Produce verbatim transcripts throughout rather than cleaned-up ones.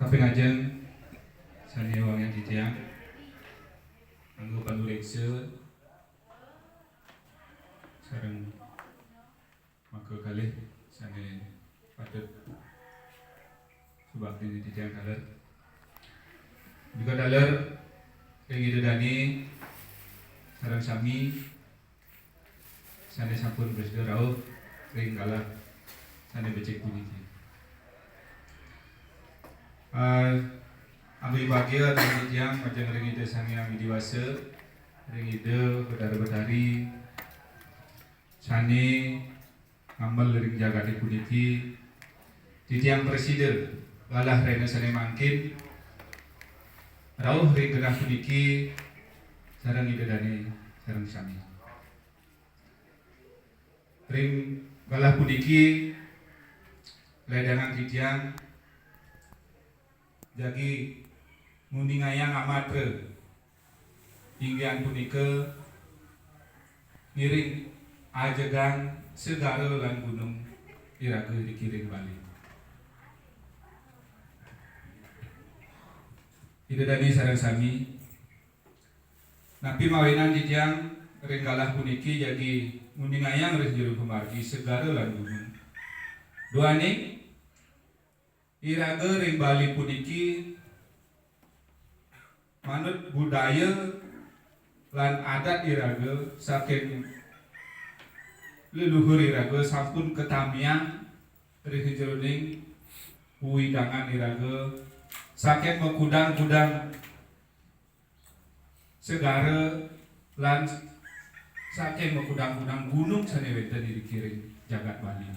Kaping ajeng sané wangiang titiang, angga panuréksa sareng makakalih sané patut subaktin titiang taler. Juga taler ring Ida dané sareng sami sané sampun prasida rauh ring galah sané becik puniki. Eh, angga bagia titiang majeng ring Ida Sang Hyang Widi Wasa, ring Ida Betara Betari sané ngamel ring jagaté puniki, titiang prasida galah rahina sané mangkin rauh ring genah puniki sareng Ida dané sareng sami. Ring galah puniki ledangang titiang jagi nguningayang amatra, inggih punika ngiring ajegang segara lan gunung iraga iriki ring Bali. Ida dané sareng sami, napi mawinan titiang ring galah puniki jagi nguningayang ring jero pamargi segara lan gunung? Duaning iraga ring Bali puniki manut budaya lan adat iraga saking leluhur iraga sampun katamiang ring jeroning wewidangan iraga saking makudang-kudang segara lan saking makudang-kudang gunung sané wénten iriki ring jagat Bali.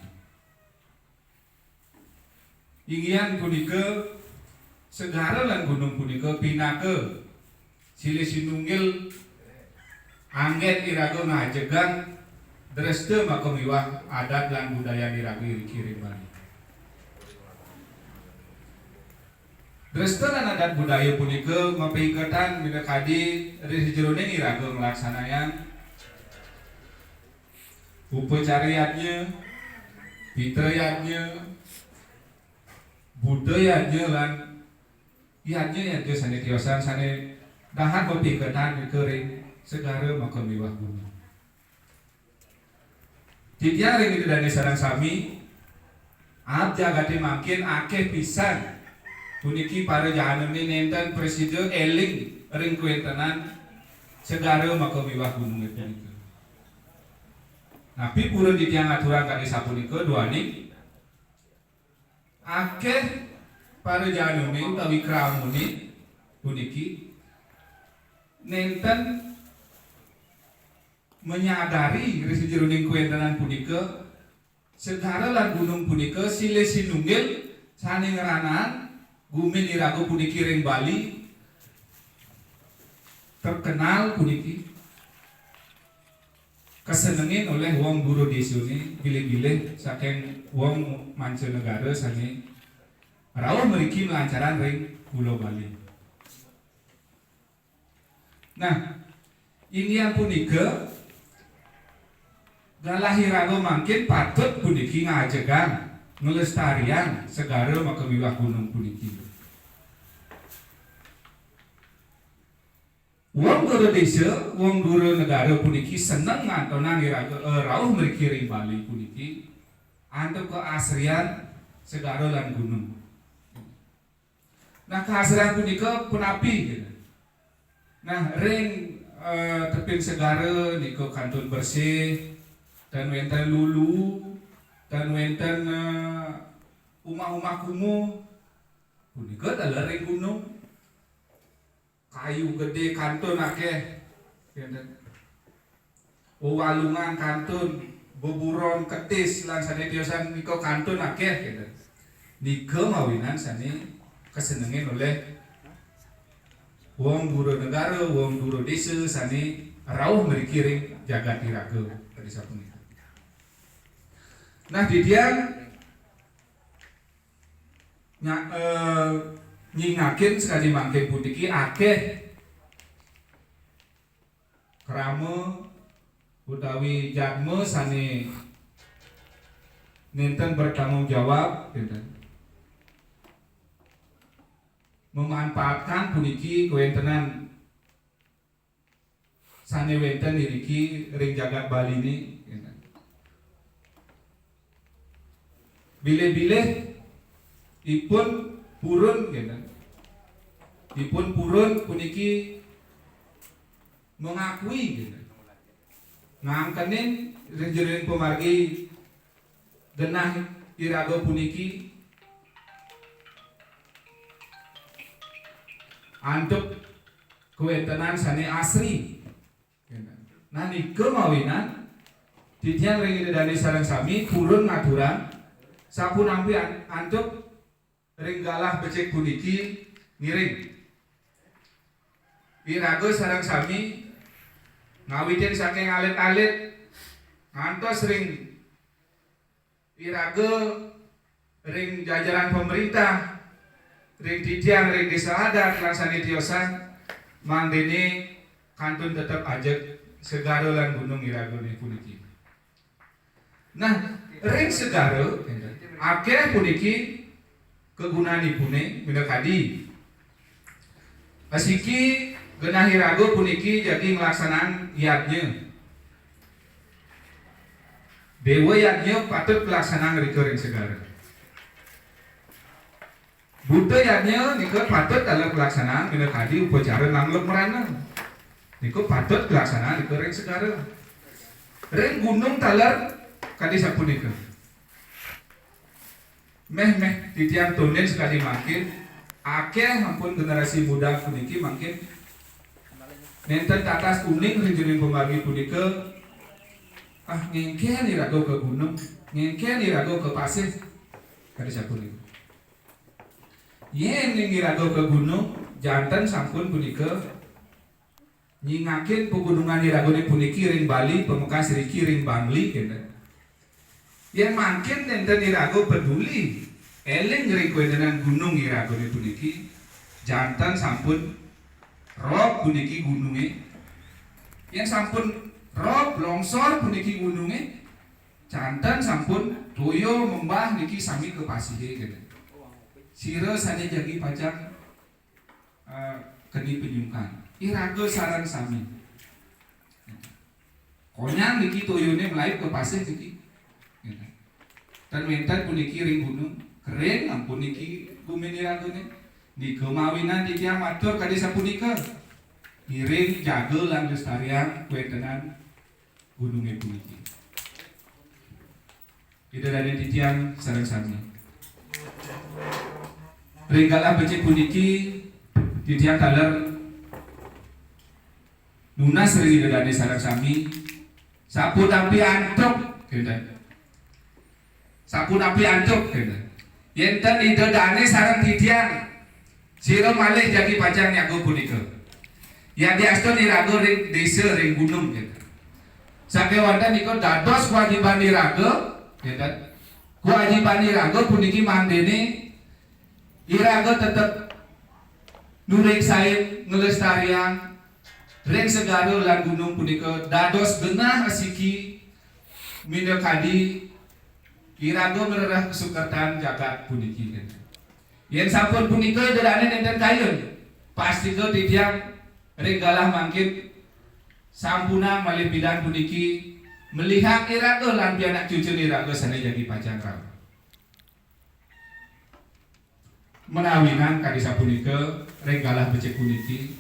Inggih punika segara lan gunung punika pinaka silih sinunggil anggén iraga ngajegang dresta maka miwah adat lan budayan iraga iriki ring Bali. Dresta lan adat budaya punika mapaiketan minakadi ring sajeroning iraga nglaksanayang upacara yadnya, pitra yadnya, buta yadnya, lan yadnya-yadnya sané tiosan sané dahat mapaiketan ring segara maka miwah gunung. Titiang ring Ida dané sareng sami, aab jagaté mangkin akéh pisan puniki para jahanané nénten prasida éling ring kawéntenan segara maka miwah gunungé punika. Napi purun titiang aturang kadi sapunika, duaning akéh para jahanané utawi kramané puniki nénten manyadari ring sajeroning kawéntenan punika, segara lan gunung punika silih sinunggil sané ngranaang gumin iraga puniki ring Bali, terkenal puniki, kasenengin olih wong dura désané, bilih-bilih saking wong mancanegara sané rauh mriki malancaran ring Pulo Bali. Nah, inggih punika, galah iraga mangkin patut puniki ngajegang, nglestariang segara maka miwah gunung puniki. Wong dura désa, wong dura negara puniki seneng ngantonang iraga, eh, rauh mriki ring Bali puniki, antuk kaasrian segara lan gunung. Nah, kaasrian punika punapi, gitu. Nah, ring, eh, tebing segara nika kantun bersih, tan wénten lulu, tan wénten, eh, umah-umah kumuh. Punika taler ring gunung. Kayu gedé kantun akéh, kénten. Wewalungan kantun, beburon, ketis, lan sané tiosan nika kantun akéh, kénten. Nika mawinan sané kasenengin olih wong dura negara, wong dura désa sané rauh mriki ring jagat iraga, kadi sapunika. Nah, titiang nya-, eh, nyingakin sakadi mangkin puniki akéh krama utawi jadma sané nénten bertanggung jawab, kénten. memanfaatkan puniki kawéntenan sané wénten iriki ring jagat Baliné, kénten. Bilih-bilih ipun purun, kénten. Ipun purun puniki mengakui, kénten, ngangkenin ring jeroning pamargi genah iraga puniki antuk kawéntenan sané asri. Nah, nika mawinan titiang ring Ida Dané sareng sami purun ngaturang sapunapi an-, antuk ring galah becik puniki ngiring. Iraga sareng sami ngawitin saking alit-alit ngantos ring iraga ring jajaran pamréntah, ring titiang ring désa adat lan sané tiosan, mangdané kantun tetep ajeg segara lan gunung iragané puniki. Nah, ring segara akéh puniki kagunanipuné minakadi asiki genah iraga puniki jagi nglaksanang yadnya. Déwa yadnya patut nglaksanang rika ring segara. Buta yadnya nika patut taler nglaksanang minakadi upacara nangluk mrana. Nika patut nglaksanang nika ring segara. Ring gunung taler kadi sapunika. Méh, méh, titiang tundin sakadi mangkin, akéh ampun generasi muda puniki mangkin nénten tatas uning ring jeroning pamargi punika, ah, ngéngkén iraga ka gunung, ngéngkén iraga ka pasih, kadi sapunika. Yén iraga ka gunung, janten sampun punika nyingakin pagunungan iragané puniki ring Bali, pamekas riki ring Bangli, kénten. Yén mangkin nénten iraga peduli, éling ring kawéntenan gunung iragané puniki, janten sampun rob puniki gunungé. Yén sampun rob longsor puniki gunungé, janten sampun toya membah niki sami ka pasihé, kénten. Sira sané jagi pacang, eh, keni panyungkan. Iraga sareng sami. Konyang niki toyané malaib ka pasih niki. Tan wénten puniki ring gunung, kering ampun niki gumin iragané. Nika mawinan titiang matur kadi sapunika. Ngiring jaga lan lestariang kawéntenan gunungé puniki. Ida dané titiang sareng sami. Ring galah becik puniki titiang taler nunas ring Ida dané sareng sami. Sapunapi antuk, kénten. Sapunapi antuk, kénten. Yén ten Ida dané sareng titiang, sira malih jagi pacang nyaga punika. Yadiastun iraga ring désa, ring gunung, kénten. Sakéwanten nika dados kewajiban iraga, kénten. Kewajiban iraga puniki mangdané iraga tetep nureksain nglestariang ring segara lan gunung punika dados genah asiki minakadi iraga ngrereh kasukertan jagat puniki. Yén sampun punika Ida dané nénten kayun, pastika titiang ring galah mangkin sampunang malih pidan puniki melihat iraga lan pianak cucun iraga sané jagi pacang rauh. Menawinan kadi sapunika, ring galah becik puniki,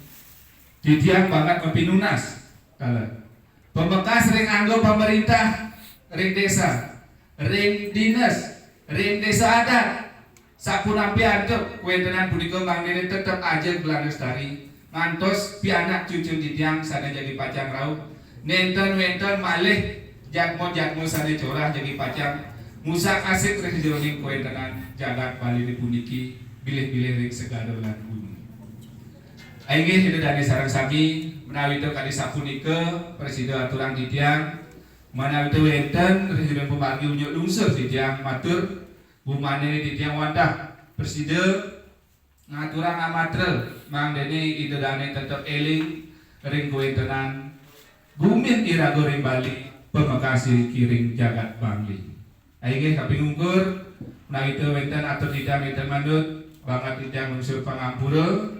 titiang banget mapinunas, taler. Pamekas ring angga pamaréntah, ring désa, ring dinas, ring désa adat, sapunapi antuk kawéntenan punika mangdané tetep ajeg lan lestari, ngantos pianak cucun titiang sané jagi pacang rauh, nénten wénten malih jadma-jadma sané corah jagi pacang ngusak-asik ring jeroning kawéntenan jagat Baliné puniki, bilih-bilih ring segara lan gunung. Inggih, Ida dané sareng sami, ménawi kadi sapunika, prasida aturang titiang, ménawi wénten ring jeroning pamargi unjuk lungsur titiang matur, bumané titiang wantah prasida ngaturang amatra, mangdané Ida dané tetep éling ring kawéntenan gumin iraga ring Bali, pamekas iriki ring jagat Bangli. Inggih, kaping ungkur, ménawi wénten atur titiang nénten manut, Banget titiang nungsur pangampura.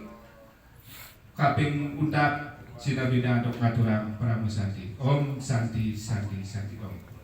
Kaping untat sinebina antuk ngaturang Parama Santi. Om Santi, Santi, Santi, Om.